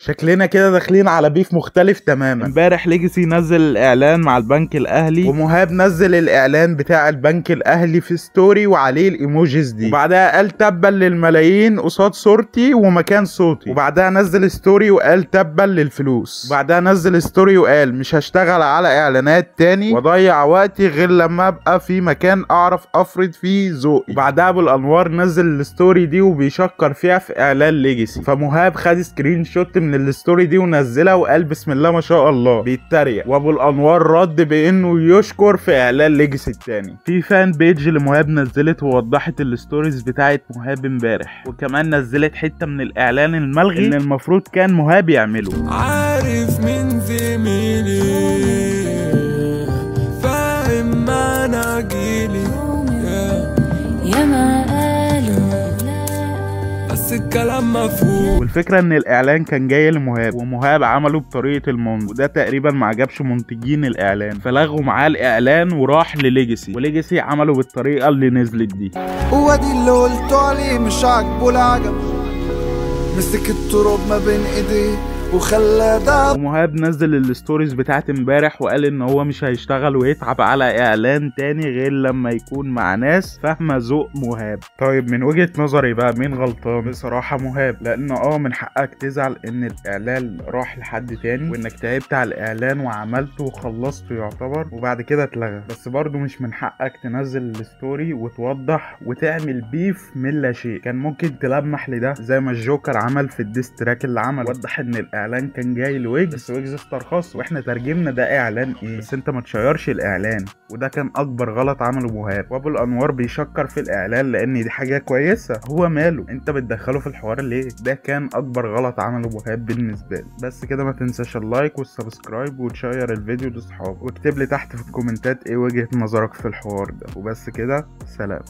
شكلنا كده داخلين على beef مختلف تماما. امبارح ليجاسي نزل الاعلان مع البنك الاهلي، ومهاب نزل الاعلان بتاع البنك الاهلي في story وعليه ال emojis دي، وبعدها قال تبا للملايين قصاد صورتي ومكان صوتي، وبعدها نزل story وقال تبا للفلوس، وبعدها نزل story وقال مش هشتغل على اعلانات تاني واضيع وقتي غير لما ابقى في مكان اعرف افرض فيه ذوقي. وبعدها ابو الانوار نزل ال story دي وبيشكر فيها في اعلان ليجاسي، فمهاب خد screenshot من ال story دي ونزلها وقال بسم الله ما شاء الله، بيتريق. وابو الانوار رد بانه يشكر في اعلان ليجاسي التاني. في fan page لمهاب نزلت ووضحت ال stories بتاعت مهاب امبارح، وكمان نزلت حتة من الاعلان الملغي اللي المفروض كان مهاب يعمله. عارف من زميلي فاهم انا جيلي يا ما قالوا بس الكلام مفهوم. والفكرة ان الاعلان كان جاي لمهاب، ومهاب عمله بطريقة المونت، وده تقريبا ما عجبش منتجين الاعلان، فلغوا معاه الاعلان وراح لليجاسي، وليجاسي عمله بالطريقة اللي نزلت دي. وادي اللي قلته عليه مش عاجبه العجب، مسك التراب ما بين ايديه وخلى ده. ومهاب نزل ال stories بتاعت امبارح وقال ان هو مش هيشتغل ويتعب على اعلان تاني غير لما يكون مع ناس فاهمه ذوق مهاب. طيب من وجهة نظري بقى مين غلطان؟ بصراحة مهاب، لان من حقك تزعل ان الاعلان راح لحد تاني، وانك تعبت على الاعلان وعملته وخلصته يعتبر، وبعد كده اتلغى، بس برضو مش من حقك تنزل ال story وتوضح وتعمل beef من لا شيء. كان ممكن تلمح لده زي ما الجوكر عمل في ال diss track اللي عمله، وضح ان الاعلان كان جاي لويجز، بس ويجز استرخصه واحنا ترجمنا ده اعلان ايه، بس انت ما تشيرش الاعلان، وده كان اكبر غلط عمله مهاب. وابو الانوار بيشكر في الاعلان لان دي حاجة كويسة، هو ماله؟ انت بتدخله في الحوار ليه؟ ده كان اكبر غلط عمله مهاب بالنسبة لي. بس كده، ما تنساش ال like وال subscribe وتشير الفيديو لاصحابك، واكتب لي تحت في الكومنتات ايه وجهه نظرك في الحوار ده. وبس كده، سلام.